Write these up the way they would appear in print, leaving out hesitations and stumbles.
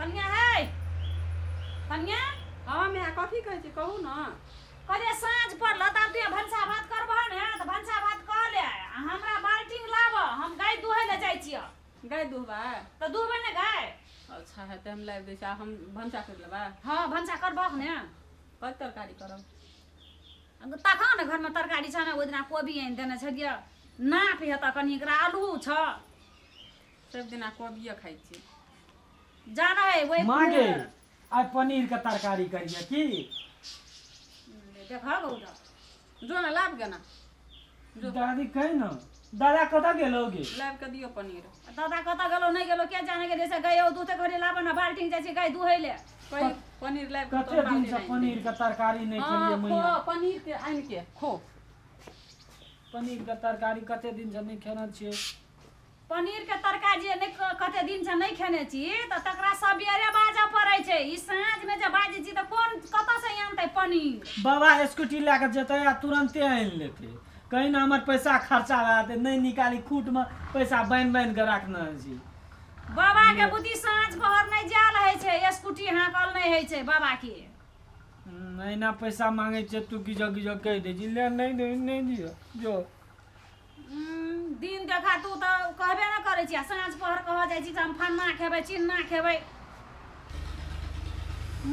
कनिया है कनिया। हां मैं कथी कहै छी कहू न। कहलियै साँझ पड़ल त आब तू भनसा भात करबह ने त भनसा भात कऽ ले आ हमरा बाल्टीन लाब, हम गाय दुहै ले जाइ छियै। गाय दुहबै? त दुहबै ने गाय। अच्छा हेतै हम लाबि दै छी आ हम भनसा करि लेबै। हां भनसा करबह ने। कथी तरकारी करब? तखन ने घरमे तरकारी छ ने, ओहि दिना कोबी आनि देने छलियै, नाप हेतऽ कनि एकरा आलू छ। सब दिना कोबिये खाइ छी। जाना है वही माँ गे आइ पनीर के तरकारी करिए की? देखा गौरा जो ना लाब गे ना। दादी कही ना दादा कतऽ गेलो गे? लाब के दियो पनीर। दादा कतऽ गेलो नहीं गेलो के जाने गेलै से गयो दूध घरे लाब ना बाल्टीन जाइ छै गाय दुहै ले। पनीर लाब के कते दिन से पनीर के तरकारी नहीं खेलिए मैया। पनीर के आनि के खो। पनीर के तरकारी कते दिन से नहीं खेने छियै। पनीर के तरकारी जे नहीं कते दिन से नहीं खेने छी त तकरा सबेरे बाजऽ पड़ै छै। ई साँझ में जे बाजै छी त कोन कतऽ से आनतै पनीर? बाबा स्कूटी लए के जेतै आ तुरंते आनि लेतै। कहीं ना हमर पैसा खर्चा भए जेतै, नहीं निकाली खूट में पैसा बान्हि बान्हि के राखने छी। बाबा के बुद्धि साँझ पहर नहीं जायल होइ छै, स्कूटी हाँकल नहीं होइ छै बाबा के। एना पैसा मांगै छै तू गिजो गिजो कहि दै छी, ले नहीं दे नहीं दियो जो। दिन देखा तू त कहबे न करै छी आ साँझ पहर कह जाइ छी हम फन्ना खेबै चिन्ना खेबै।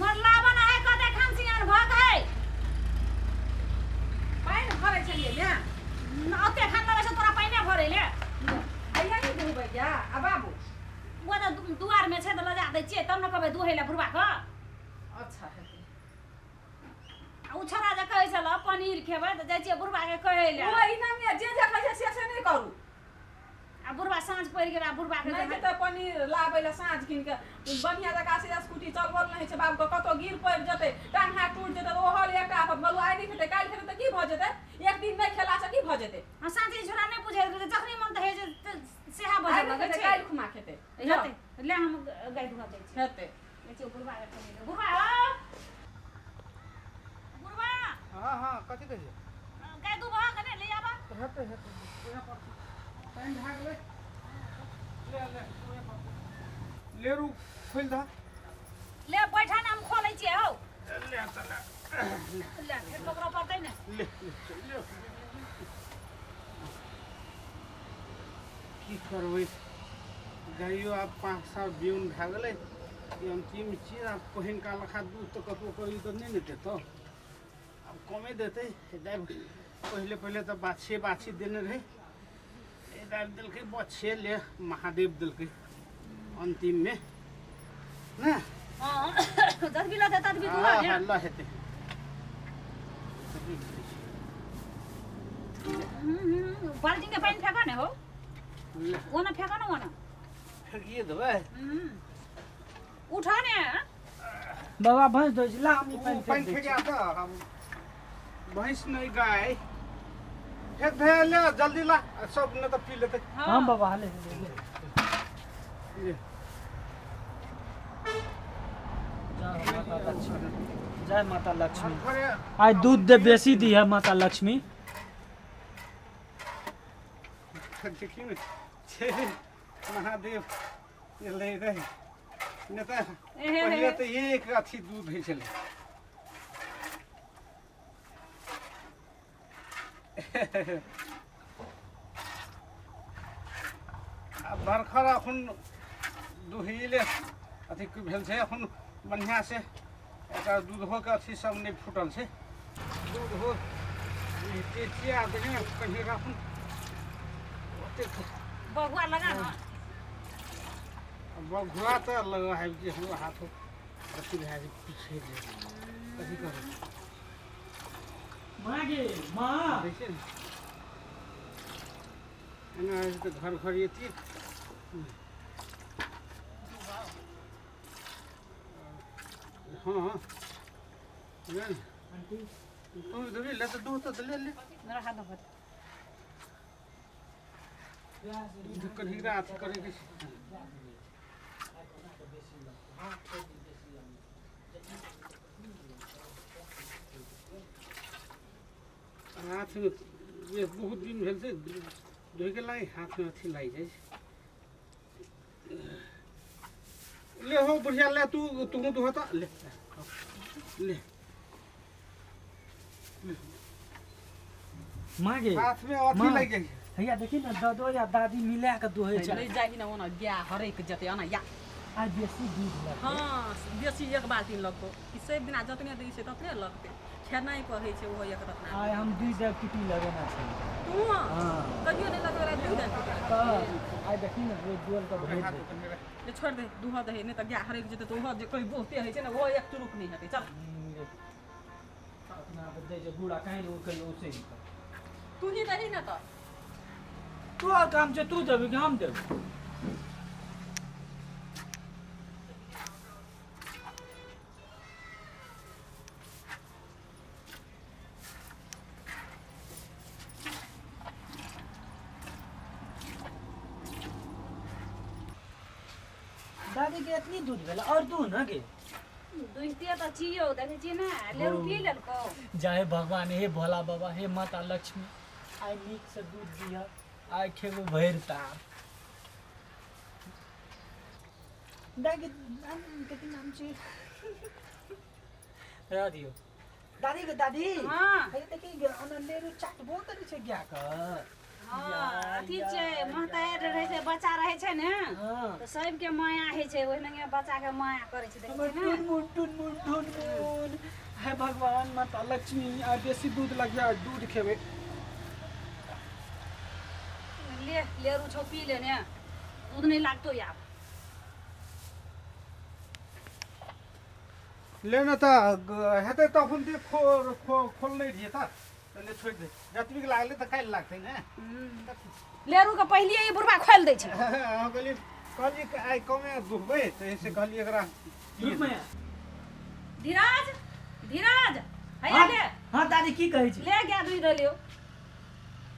मरला बना है कते खान सियान भऽ गए। पानि भरै छलियै ने ओते खान लगै छै तोरा पानि भरै ले। आइया नहीं दुहबै जा आ बाबू ओ त दुआर में छै त लजा दै छियै तब न कहबै दुहै ले बुढ़बा के। अच्छा हेतै। आ उ छोरा जे कहै छल पनीर खेबै त जाइ छियै बुढ़बा के कहै ले। ओ ई नाम जे जे कहै छै से नहि करू। आ बुढ़बा साँझ पड़ि गेल आ बुढ़बा के नहि जेतै पनीर लाबै ले साँझ कीन के बढ़िया जकाँ से स्कूटी चलबल नहि छै बाबू के, कतौ गिर पड़ि जेतै टांग हाथ टूटि जेतै त ओहल एकटा आफत बलु आइ नहि खेतै काल्हि खेतै त की भऽ जेतै? एक दिन नहि खेला से की भऽ जेतै? आ साँझ ई छोरा नहि बुझैत रहै जखनी मन त होइ छै सेहा बजऽ लगै छै। काल्हि खुमा खेतै हेतै ले हम गाय दुहऽ जाइ छी। हेतै जाइ छियै बुढ़बा के कहै ले। बुढ़बा हौ बुढ़बा। हां हां कथी कहै छै? गाय दुहऽ के ने ले आबऽ। हेतै हेतै ओहे पर पानि भए गेलै। ले ले ओहे पर ले रू खोलि दह। ले बैठा ने हम खोलै छियै हौ। ले त ले ले फेर पकड़ऽ पड़तै ने। ले ले की करबै गाइयो आब 5 साल बिउन भए गेलै। अंतिम चीज आब पहिनका लखा दूध तऽ कतबो करी तऽ नहि ने देतौ, आब कमे देतै। पहिले पहिले तऽ बाछे बाछी देने रहै, दाबि देलकै बच्छे ले महादेव देलकै अंतिम में ने। जतबी लतै ततबी दूध ल हेतै। बाल्टीन के पानि फेकऽ ने हौ। ओना फेकऽ ने ओना फेकिए देबै। उठा ने बाबा भैंस धोइ छी ला हम पानि पानि फेकिया तऽ हम भैंस नहीं गाय फेक दे ले जल्दी ला सब न तऽ पी लेतै। हां बाबा ले ले जय माता लक्ष्मी। आइ दूध दे बेसी दी है माता लक्ष्मी। देखी ने महादेव ले रहे ने तऽ पहिले तऽ एक अथी दूध होइ छलै। आ बरखर अखन दुहिले अथी भेल छै, अखन बढ़िआँ से एकर दूधोके अथी सब नहि फूटल छै। दूधो चिया देखियौ ने कहियो अखन ओतेक बघुआ लगा न। बघुआ तऽ लगा है कि हमरो हाथ अथी भए जाइ पीछे कथी करबै। माँ गे माँ देखिए एना तऽ घर घर एती। हाँ तू देबी ले तऽ दूध तऽ ले ले। मेरा हाथ धो दूध कनि अथी करैके छै। हाथमे बहुत दिन भेल छै धोइके लागि हाथमे अथी लागि जाइ छै। ले हो बुढ़िया ले तू तू दुहता ले ले माँ गे हाथ में अथी लग गई हैया देखी ना दादो या दादी मिला के दुहै छै ले जाही ना ओना गाय हरेक जते ओना या आ बेसी दूध लगतै। हां बेसी एक बाल्टी लगतो कि सब दिना जतने दै छै ततने लगतै खेनाइ पर होइ छै ओहो एक रत्ना। आइ हम दुई दाइ कुटी लगेना छै तू हां कहियो नहि लगेला दुई दाइ कुटी आइ देखी ना रोज डोल के भरि दे ले छोड़ दे दुह दे नहि त गाय हरेक जते त ओहो जे कोई बहुते होइ छै ने ओहो एक चुरुक नहि हेतै। चल अपना आप दे जे गुड़ा काहे ने कहियो उसे तू ही दही ना त तू आ काम छै तू देबी कि हम देब। दादी के इतनी दूध भेल और दूध ना के दुहते त छियो देखै छी ना ले रुपी लेलको। जय भगवान हे भोला बाबा हे माता लक्ष्मी आइ नीक से दूध दिह आइ खेबो भरि तार। दादी कथी नाम छै रह दियो दादी के दादी। हां हे देखी अनंदेरु चाटबो करै छै गाय के। हां अथी छै महतार रहै छै बच्चा रहै छै ने त सबके माया होइ छै ओहिना बच्चा के माया करै छै देखै छै ने। टुनमुन टुनमुन टुनमुन हे भगवान माता लक्ष्मी आ बेसी दूध लगिया दूध खेबै ले ले रू पी ले ने दूध नहीं लागतो यार ले न त हेतै तखन ते खोल नहीं रहिए त ले छोड़ दे जतबी के लागले त काल्हि लागतै ने। लेरू के पहिले ई बुढ़बा खोल दै छै। हम कहलिए कहलिए आइ कमे दुहबै त ऐसे कहलिए एकरा धीराज धीराज हैया ले। हां दादी की कहै छी ले गया दूध देलियो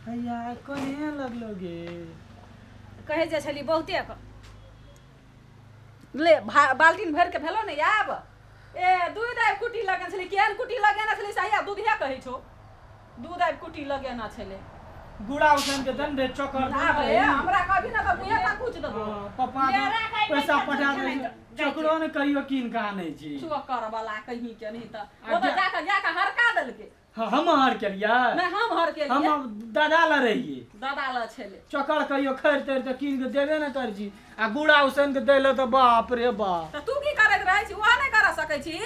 हैया कोने लगलो गे कहै जे छली बहुते ले बाल्टीन भर के भेलो ने आब ए दूध आइ कुटी लगन छली केहन कुटी लगेना छली से हैया दूधे कहै छौ दूध आइ कुटी लगेना छले गुड़ा उसन के दन रे चकर ना ए हमरा कभी ना त मुहे का कुछ देबो पापा पैसा पठा दे चकरो ने कहियो कीन का आनै छी चोकर वाला कहीं के नहीं त ओ त जाके जाके हरका देलके। हां हम हर केलियै नहीं हम हर केलियै हम दादा ल रहियै दादा ल छले चकर कहियो खैर तर त कीन के देबे न कर छी आ गुड़ा उसन के देले त बाप रे बाप। त तू की करैत रहै छी ओहा नहीं कर सकै छी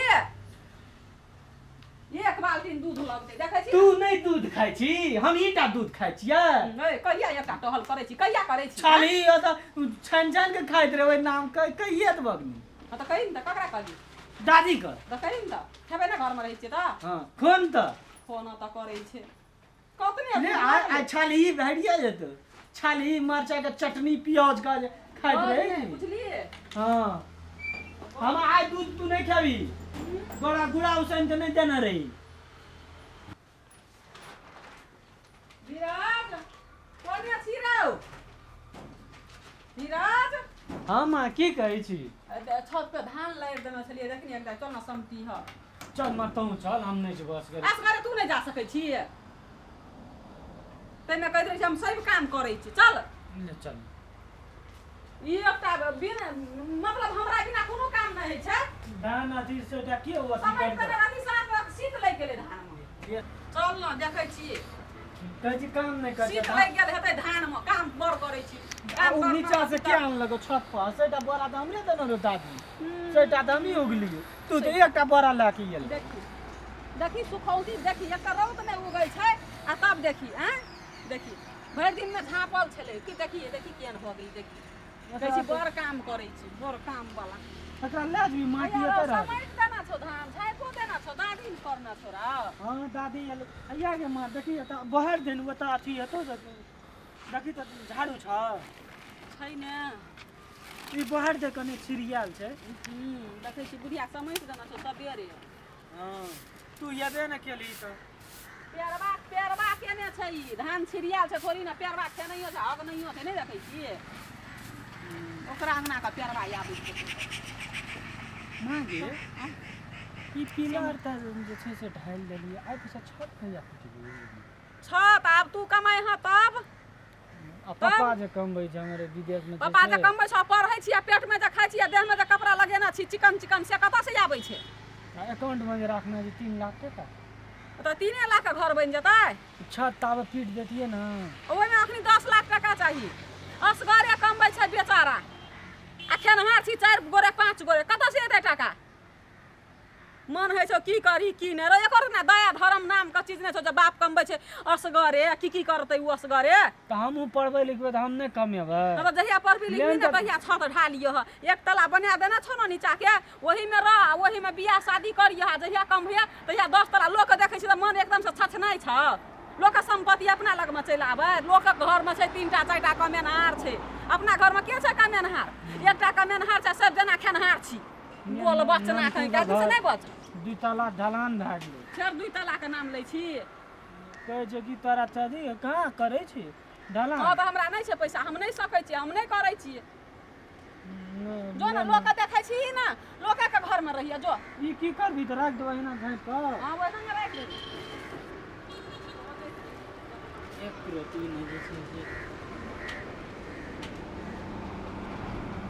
एक बाल्टीन दूध लगतै देखै छी तू नहीं दूध खाइ छी हम ईटा दूध खाइ छियै। नहीं कहिया एकटा टहल करै छी कहिया करै छी छाली ओ त छानि छानि के खाइत रहबै नाम कहिए त बगनी। हां त कहि न त ककरा कहली दादी के त कहि न त खेबै ना घर में रहै छियै त। हां खोन त फोन त करै छै कतने ले आ छाली भरिया जेतौ छाली मरचाई के चटनी प्याज का खाइत रहै बुझलिए। हां हम आइ दूध तू नहीं खेबी गोड़ा गुड़ा उसन के नहीं देना रही। धीराज कोने छी रौ धीराज। हां मां की कहै छी छत पे धान लारि देने छलियै देखनी एकटा चल ना समती ह चल मां तू चल हम नहीं जेबो असगर असगरे तू नहीं जा सकै छी तैमे कहैत रहै छी हम सब काम करै छी चल ले चल ई एकटा बिना मतलब हमरा बिना कोनो काम नहि होइ छै। धान अथी से टा के ओ अथी कर दे अथी साँझ तक शीत लागि गेलै धान मे चल न देखै छी कहै छी काम नहि कर शीत लागि गेल हेतै धान मे काम बड़ करै छी ओ नीचा से के आनलको छत पर सेटा बोरा त हमरे देने रहो दादी सेटा त हमही उगलियो तू त एकटा बोरा लए के गेल। देखी देखी सुखौती देखी एकटा रौद नहि उगै छै आ तब देखी आँ देखी भरि दिन मे झाँपल छलै कि देखी देखी केहन भऽ गेलै देखी कहै छी बड़ काम करै छी बड़ काम वाला एकरा लए जेबी माटी एतऽ रह समैट देना छौ धान झाँपो देना छौ दादी ने करना छौ रौ। हां दादी हैया गे मां देखी एतऽ बहर देन ओतऽ अथी हेतौ देखी त झाड़ू छ छै ने ई बहर दे कनी छिरियाल छै। देखै छी बुढ़िया समैट देना छौ सबेरे। हां तू एबे ने केली त पेरबा पेरबा केने छै ई धान छिरियाल छै थोड़ी ने पेरबा खेनैयो छै हगनैयो छै नहि देखै छी ओकरा अंगना के पेरबा आबै छै। मां गे ई पिलर त जे छै से ढालि देलियै आइ पैसा छत कहिया फुटबै छत आब तू कमाइ हँ तब आ पापा जे कमबै छै हमरे विदेश में पापा जे कमबै छै पढ़ै छी आ पेट में जे खाइ छी आ देह में जे कपड़ा लगेना छी चिकन चिकन से कतऽ से आबै छै? अकाउंट में जे राखने छै 3 लाख टका। तऽ 3 लाख के घर बनि जेतै? छत ताबे पीट देतियै ने। ओहिमे अखनी 10 लाख टका चाही। असगरे कमबै छै बेचारा आ खेनहार छी 4 गोरे 5 गोरे, कतऽ से एतै टाका? मन होइ छौ की करी की नहि रे, एकर ने दया धर्म नाम के चीज नहि छौ जे बाप कमबै छै असगरे, की की करतै ओ असगरे? तऽ हमहूँ पढ़बै लिखबै तऽ हम नहि कमेबै। तऽ जहिया पढ़बी लिखबी ने तहिया छत ढालियह, एक तला बना देने छौ ने नीचा के, ओहीमे रह, ओहीमे बियाह शादी करियह। जहिया कमबिह तहिया 10 तला। लोकके देखै छी तऽ मन एकदमसँ छछनै छौ, लोकके सम्पत्ति अपना लगमे चलि आबै। लोकक घरमे छै 3 टा 4 टा कमेनहार छै, अपना घरमे के छै कमेनहार? एकटा कमेनहार छै, सब जेना खेनहार छी। बोल बचना कहीं के से नहि बच। 2 तला ढलान भए गेलै। फेर 2 तला के नाम लै छी। कहै छै कि तोरा चाही कहाँ करै छी ढलान? हँ तऽ हमरा नहि छै पैसा, हम नहि सकै छियै, हम नहि करै छियै। जो ने लोकके देखै छी ने, लोकके घरमे रहियै जो। ई की करबी तऽ राखि देबै एहिना झाँपि कऽ? हँ ओहिना राखि देबै। एक रत्ती नहि जे छै से